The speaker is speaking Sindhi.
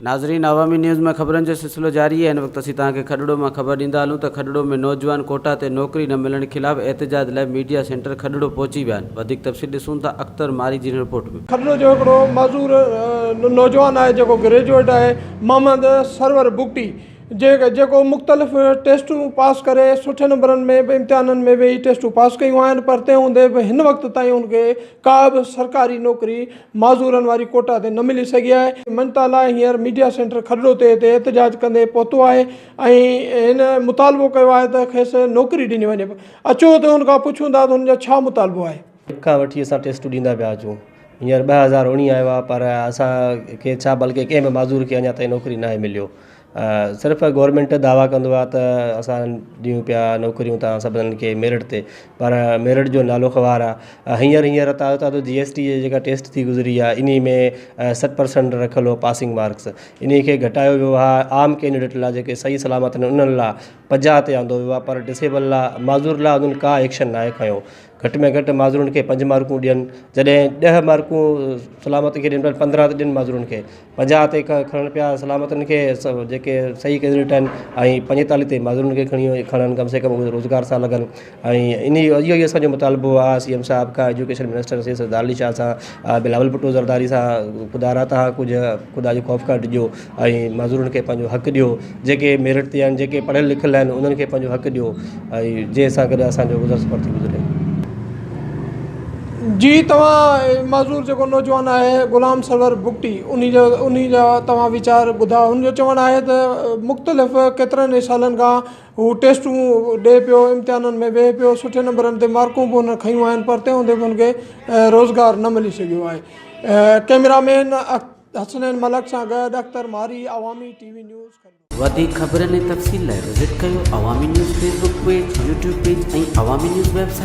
ناظرين عوامي نيوز ۾ خبرن جو سلسلو جاري آهي هن وقت اسين توهان کي کڏڙو مان خبر ڏيندا هلون ته کڏڙو ۾ نوجوان ڪوٽا تي نوڪري نه ملڻ خلاف احتجاج لاء ميڊيا سينٽر کڏڙو پهچي ويا آهن وڌيڪ تفصيل ڏسون ٿا اختر ماري جي هن رپورٽ ۾. کڏڙو جو هڪڙو معذور نوجوان آهي جيڪو گريجوئيٽ آهي محمد سرور بگٽي جيڪو مختلف ٽيسٽون پاس ڪري سٺي نمبرن ۾ به امتحانن ۾ ويهي ٽيسٽون پاس ڪيون آهن پر تنهن هوندي به هن وقت تائين ان کي ڪا به سرڪاري نوڪري معذورن واري ڪوٽا تي نه ملي سگهي آهي. مڃتا لاء هينئر ميڊيا سينٽر کڏڙو تي هتي احتجاج ڪندي پهتو آهي ۽ هن مطالبو ڪيو آهي ته کيس نوڪري ڏني وڃي. اچو ته هن کان پڇون ٿا ته هن جو ڇا مطالبو آهي. هڪ کان وٺي اسان ٽيسٽون ڏيندا پيا اچون هينئر 2019 آيو آهي پر اسان کي ڇا بلڪه ڪنهن به معذور کي اڃا تائين نوڪري ناهي مليو صرف گورنمينٽ دعويٰ ڪندو آهي ته اسان ڏيون پيا نوڪريون توهان سڀني کي ميرٽ تي پر ميرٽ جو نالو خوار آهي هينئر هينئر تازو تازو جي ايس ٽي جي جيڪا ٽيسٽ ٿي گذري آهي انهي ۾ 60 پرسنٽ رکيل هو پاسنگ مارڪس انهي کي گهٽايو ويو آهي عام ڪينڊيڊيٽ لاء جيڪي صحيح سلامت آهن انهن لاء 50 تي آندو ويو آهي پر ڊسيبل لاء معذور لاء انهن ڪا ايڪشن ناهي کنيو گهٽ ۾ گهٽ معذورن کي پنج مارڪون ڏين جڏهن 10 مارڪون سلامت کي ڏين پيا 15 ته ڏين معذورن کي 50 تي کڻن پيا سلامتن کي جيڪي صحيح ڪينڊيڊيٽ آهن ۽ 45 تي معذورن کي کڻي کڻن ڪم سي ڪم اهي روزگار سان لڳن ۽ انهي اهو ئي اسانجو مطالبو آهي سي ايم صاحب کان ايجوڪيشن منسٽر سيد سردار علي شاهه سان بلاول ڀٽو زرداري سان خدا را تهان ڪجهه خدا جي خوف کان ڊڄو ۽ معذورن کي پنهنجو حق ڏيو جيڪي ميرٽ تي آهن جيڪي پڙهيل لکيل آهن انهن کي پنهنجو حق ڏيو ۽ جنهن سان گڏ اسان جو گذر سفر ٿي گذري. جي توهان معذور جيڪو نوجوان آهي غلام سرور بگٽي انهي جو انهي جا توهان ويچار ٻڌا هن جو چوڻ آهي ته مختلف ڪيترن ئي سالن کان هو ٽيسٽون ڏئي پيو امتحانن ۾ ويهي پيو سٺي نمبرن تي مارڪون به هن کنيون آهن پر تنهن هوندي به هن کي روزگار نه ملي سگهيو آهي ڪئميرا مين حسنين ملڪ سان گڏ Akhtar Mari Awami T V news Khalro. وڌيڪ خبرن ۽ تفصيل لاء وزٽ ڪيو Awami news Facebook page, YouTube page ۽ Awami news website.